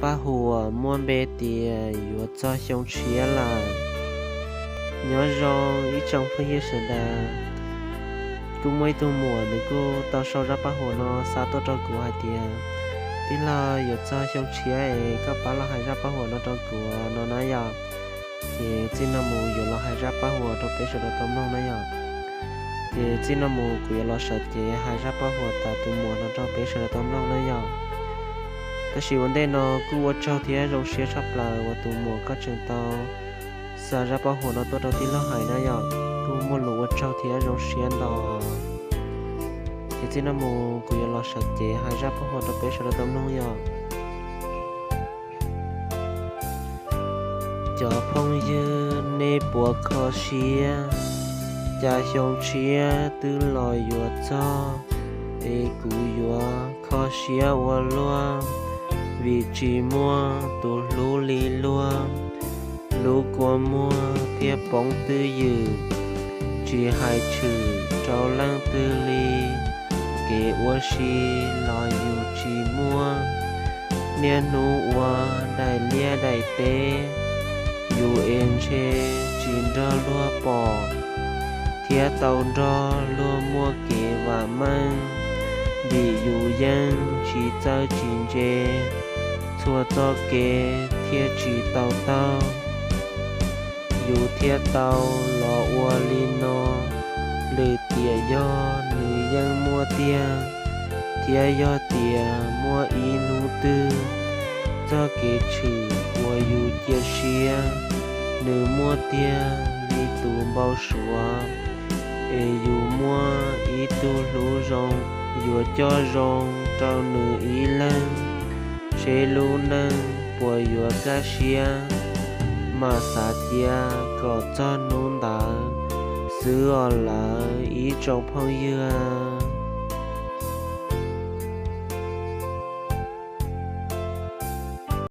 Paj Huam muaj npe tias yuav txog xyoo tshiab lawm. Nyob zoo ib tsoom phooj ywg sawv daws. Kuj muaj ib tug muam nws kuj tau sau zaj paj huam no xa tuaj rau kuv hais tias, tij laug, yuav txog xyoo tshiab es koj pab los hais zaj paj huam no rau kuv no na yom. Ces txij no mus yuav los hais zaj paj huam rau peb sawv daws tau mloog na yom. Ces txij no mus kuv yuav los sawv cev hais zaj paj huam tas tus muam no rau peb sawv daws tau mloog na yom. Tab sis ua ntej no kuj ua tsaug thiab zoo siab tshaj plaws uas tus muam koj tseem tau xa zaj paj huam no tuaj rau tij laug hais na yom. Kuj muaj lus ua tsaug thiab zoo siab ntau. Ces txij no mus kuv yuav los sawv cev hais zaj paj huam rau peb sawv daws tau mloog yom. Cov phooj ywg, nej puas kho siab? Cas xyoo tshiab twb los yuav txog, es kuv yuav kho siab ua luaj, vim tsis muaj tus hlub li luag. Lub kua muag thiaj poob twj ywm, tsis hais tshwm rau leej twg li. Kev ua si los yus tsis muaj, niaj hnub ua daim liaj daim teb, yus es ntshe tsis nrog luag pom, thiab tau nrog luag muaj kev vam meej, vim yus yeej tsis txawj tsis ntse. Txhua txoj kev thiaj tsis tau taug, yus thiaj tau los ua li no. Lwm tiam yog nws yeej muaj tiag, thiab yog tias muaj ib hnub twg txoj kev tshwm uas yus cia siab nws muaj tiag li tus npau suav, es yus muaj ib tug hlub zoo, yuav coj zoo rau nws ib leeg, seb lub neej puas yuav kaj siab. Mam xav cia kom txog hnub ntawd xwb os lawv ib tsoom phooj ywg.